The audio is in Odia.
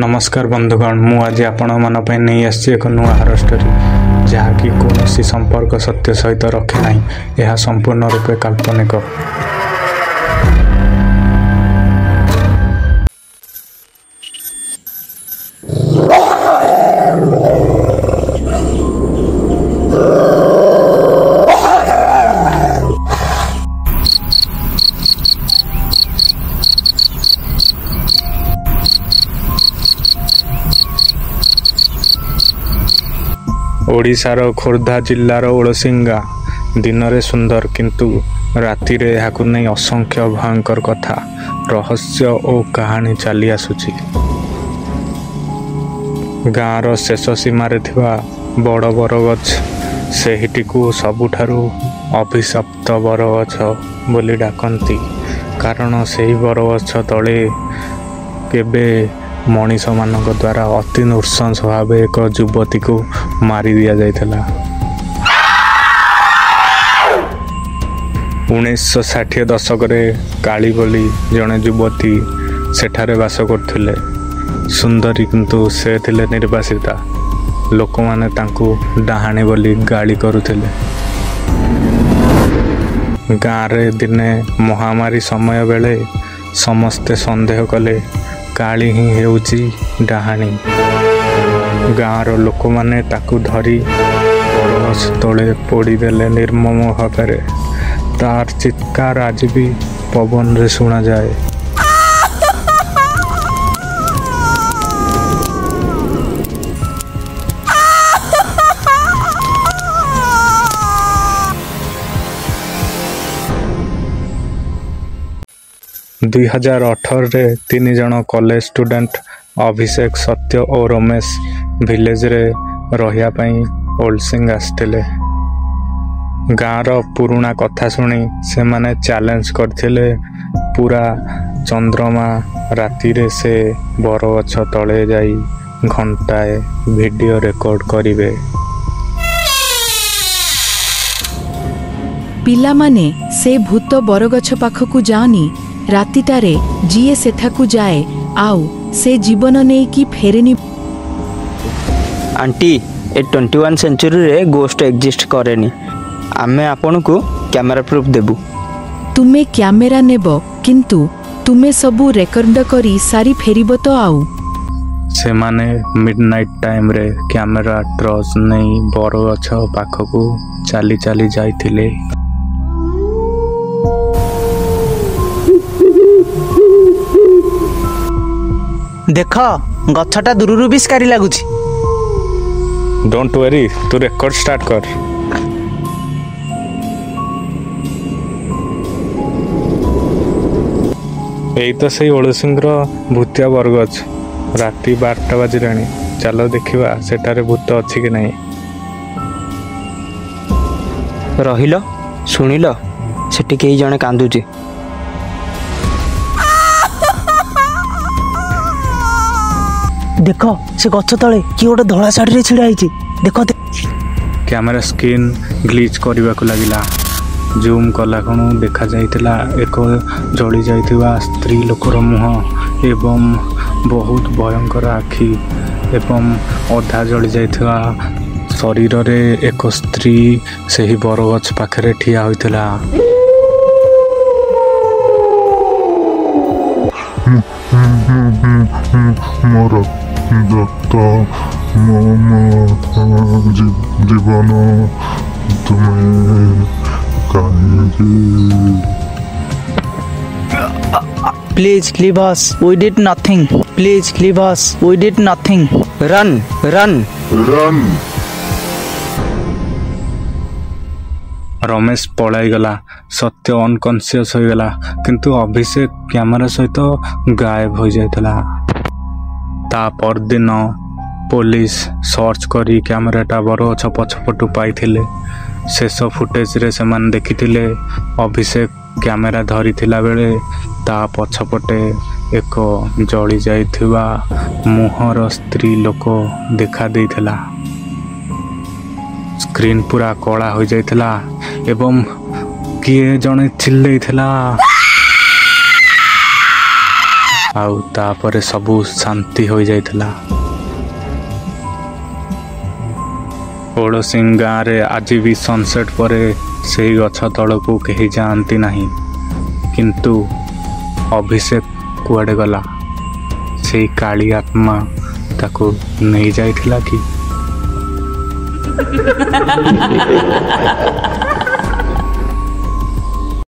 ନମସ୍କାର ବନ୍ଧୁଗଣ, ମୁଁ ଆଜି ଆପଣମାନଙ୍କ ପାଇଁ ନେଇ ଆସିଛି ଏକ ନୂଆ ହରର ଷ୍ଟୋରି, ଯାହାକି କୌଣସି ସମ୍ପର୍କ ସତ୍ୟ ସହିତ ରଖେ ନାହିଁ। ଏହା ସମ୍ପୂର୍ଣ୍ଣ ରୂପେ କାଳ୍ପନିକ। ଓଡ଼ିଶାର ଖୋର୍ଦ୍ଧା ଜିଲ୍ଲାର ଓଳସିଙ୍ଗା ଦିନରେ ସୁନ୍ଦର, କିନ୍ତୁ ରାତିରେ ଏହାକୁ ନେଇ ଅସଂଖ୍ୟ ଭୟଙ୍କର କଥା, ରହସ୍ୟ ଓ କାହାଣୀ ଚାଲି ଆସୁଛି। ଗାଁର ଶେଷ ସୀମାରେ ଥିବା ବଡ଼ ବରଗଛ ସେହିଟିକୁ ସବୁଠାରୁ ଅଭିଶପ୍ତ ବରଗଛ ବୋଲି ଡାକନ୍ତି, କାରଣ ସେହି ବରଗଛ ତଳେ କେବେ ମଣିଷମାନଙ୍କ ଦ୍ୱାରା ଅତି ନୃଶଂସ ଭାବେ ଏକ ଯୁବତୀକୁ ମାରି ଦିଆଯାଇଥିଲା। 1960 ଦଶକରେ କାଳୀ ବୋଲି ଜଣେ ଯୁବତୀ ସେଠାରେ ବାସ କରୁଥିଲେ। ସୁନ୍ଦରୀ, କିନ୍ତୁ ସେ ଥିଲେ ନିର୍ବାସିତା। ଲୋକମାନେ ତାଙ୍କୁ ଡାହାଣୀ ବୋଲି ଗାଳି କରୁଥିଲେ। ଗାଁରେ ଦିନେ ମହାମାରୀ ସମୟ ବେଳେ ସମସ୍ତେ ସନ୍ଦେହ କଲେ କାଳୀ ହିଁ ହେଉଛି ଡାହାଣୀ। ଗାଁର ଲୋକମାନେ ତାକୁ ଧରି ବରଗଛ ତଳେ ପୋଡ଼ିଦେଲେ ନିର୍ମମ ଭାବରେ। ତାର ଚିତ୍କାର ଆଜି ବି ପବନରେ ଶୁଣାଯାଏ। 2018ରେ ତିନି ଜଣ କଲେଜ ଷ୍ଟୁଡେଣ୍ଟ ଅଭିଷେକ, ସତ୍ୟ ଓ ରମେଶ ଭିଲେଜରେ ରହିବା ପାଇଁ ଓଲସିଂ ଆସିଥିଲେ। ଗାଁର ପୁରୁଣା କଥା ଶୁଣି ସେମାନେ ଚ୍ୟାଲେଞ୍ଜ କରିଥିଲେ, ପୁରା ଚନ୍ଦ୍ରମା ରାତିରେ ସେ ବରଗଛ ତଳେ ଯାଇ ଘଣ୍ଟାଏ ଭିଡ଼ିଓ ରେକର୍ଡ କରିବେ। ପିଲାମାନେ, ସେ ଭୂତ ବରଗଛ ପାଖକୁ ଯାଅନି। ରାତିଟାରେ ଯିଏ ସେଠାକୁ ଯାଏ, ଆଉ ସେ ଜୀବନ ନେଇକି ଫେରେନି। ଆଣ୍ଟି, ଏ 21 ସେଞ୍ଚୁରୀରେ ଗୋଷ୍ଟ ଏକ୍ଜିଷ୍ଟ କରେନି। ଆମେ ଆପଣଙ୍କୁ କ୍ୟାମେରା ପ୍ରୁଫ୍ ଦେବୁ। ତୁମେ କ୍ୟାମେରା ନେବ, କିନ୍ତୁ ତୁମେ ସବୁ ରେକର୍ଡ କରି ସାରି ଫେରିବ ତ ଆଉ? ସେମାନେ ମିଡନାଇଟ୍ ଟାଇମ୍ରେ କ୍ୟାମେରା, ଟର୍ଚ୍ଚ ନେଇ ବରଗଛ ପାଖକୁ ଚାଲି ଚାଲି ଯାଇଥିଲେ। ଦେଖ, ଗଛଟା ଦୂରରୁ ବି ସ୍କାରି ଲାଗୁଛି। Don't worry, ତୁ ରେକର୍ଡ ଷ୍ଟାର୍ଟ କର। ଏଇ ତ ସେଇ ଓଳସିଂର ଭୂତିଆ ବରଗଛ। ରାତି 12ଟା ବାଜିଲାଣି, ଚାଲ ଦେଖିବା ସେଠାରେ ଭୂତ ଅଛି କି ନାହିଁ। ରହିଲ, ଶୁଣିଲ? ସେଠି କେହି ଜଣେ କାନ୍ଦୁଛି। ଦେଖ, ସେ ଗଛ ତଳେ କିଏ ଗୋଟେ ଧଳା ଶାଢ଼ୀରେ ଛିଡ଼ା ହେଇଛି, ଦେଖ। କ୍ୟାମେରା ସ୍କ୍ରିନ୍ ଗ୍ଲିଚ୍ କରିବାକୁ ଲାଗିଲା। ଜୁମ୍ କଲା ଖୁଣୁ ଦେଖାଯାଇଥିଲା ଏକ ଜଳି ଯାଇଥିବା ସ୍ତ୍ରୀ ଲୋକର ମୁହଁ ଏବଂ ବହୁତ ଭୟଙ୍କର ଆଖି ଏବଂ ଅଧା ଜଳି ଯାଇଥିବା ଶରୀରରେ ଏକ ସ୍ତ୍ରୀ ସେହି ବରଗଛ ପାଖରେ ଠିଆ ହୋଇଥିଲା। ମୋ ରକ୍ତ, ମୋ ଜୀବନ, ତୁମେ କାହିଁକି? Please leave us, we did nothing. Please leave us, we did nothing. Run, run! Run! Ramesh ପଳାଇଗଲା, ସତ୍ୟ ଅନକନସିୟସ୍ ହୋଇଗଲା, କିନ୍ତୁ ଅଭିଷେକ କ୍ୟାମେରା ସହିତ ଗାୟବ ହୋଇଯାଇଥିଲା। ତା ପରଦିନ ପୋଲିସ ସର୍ଚ୍ଚ କରି କ୍ୟାମେରାଟା ବରଗଛ ପଛପଟୁ ପାଇଥିଲେ। ଶେଷ ଫୁଟେଜରେ ସେମାନେ ଦେଖିଥିଲେ ଅଭିଷେକ କ୍ୟାମେରା ଧରିଥିଲା ବେଳେ ତା ପଛପଟେ ଏକ ଜଳି ଯାଇଥିବା ମୁହଁର ସ୍ତ୍ରୀ ଲୋକ ଦେଖା ଦେଇଥିଲା। ସ୍କ୍ରିନ୍ ପୁରା କଳା ହୋଇଯାଇଥିଲା ଏବଂ କିଏ ଜଣେ ଚିଲ୍ଲେଇଥିଲା। ଆଉ ତାପରେ ସବୁ ଶାନ୍ତି ହୋଇଯାଇଥିଲା। ଓଳସିଂ ଗାଁରେ ଆଜି ବି ସନସେଟ୍ ପରେ ସେଇ ଗଛ ତଳକୁ କେହି ଯାଆନ୍ତି ନାହିଁ। କିନ୍ତୁ ଅଭିଷେକ କୁଆଡ଼େ ଗଲା? ସେଇ କାଳି ଆତ୍ମା ତାକୁ ନେଇଯାଇଥିଲା କି?